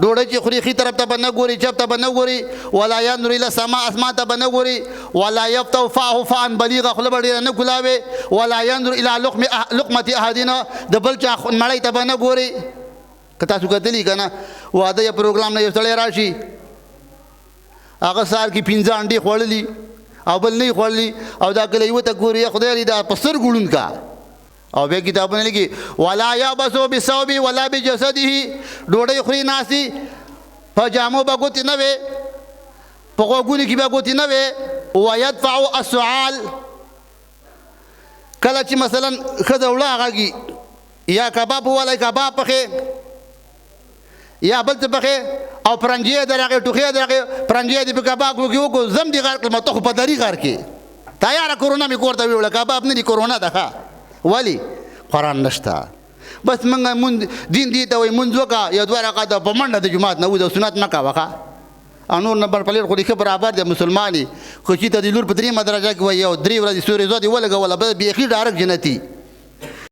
ډوډۍ چې خوري، ښي طرف ته به نه ګوري، چپ ته به نه ګوري. ولا ينظر الى السماء، اسمان ته به نه ګوري. ولا يفتح فاه فاء بليغه، خوله به ډېره نه کولاوي. ولا ينظر الى لقمة احدنا، د بل چا مړۍ ته به نه ګوري. که تاسو کتلي که نه، واده یا پروګرام نه یو سړی راشي، هغه سهار کې 5 انډې خوړلي او بل نه خوړلي، او دا کله یوه ته ګوري، خدای دې دا په سترګو ړوند کا. او بیا کتابونه لیکي ولا یبسو بثوبه ولا بجسده، ډوډۍ خوري ناسي، په جامو به ګوتې نه وې، په غوږونو کې به ګوتې نه وې. ویدفع السعال، کله چې مثلا ښځه وړه غږي یا کباب وولی، کباب پخې یا بل څه پخې، او پرنجې درغې، ټوخې درغې، پرنجې دې په کباب کې وکړو، زم دې غرق کړم، ته خو په دري غر کې تیاره کورونا مې کور ته ویوړه. کباب نه دي، کورونا ده. ښه، ولې قرآن نشته؟ بس موږ مونږ دین دی ته وایي مونځ وکړه، یو دوه رکعته په منډه د جومات نه وځه، سنت مه کوه. ښه، او نور نمبر پلیټ خو دې ښه برابر دی، مسلمان یې، خو چې ته د لور په درېیمه درجه کې وایي، یو 3 ورځې سورې زو دې ولګوله، بس بیخي ډایرک جنتي.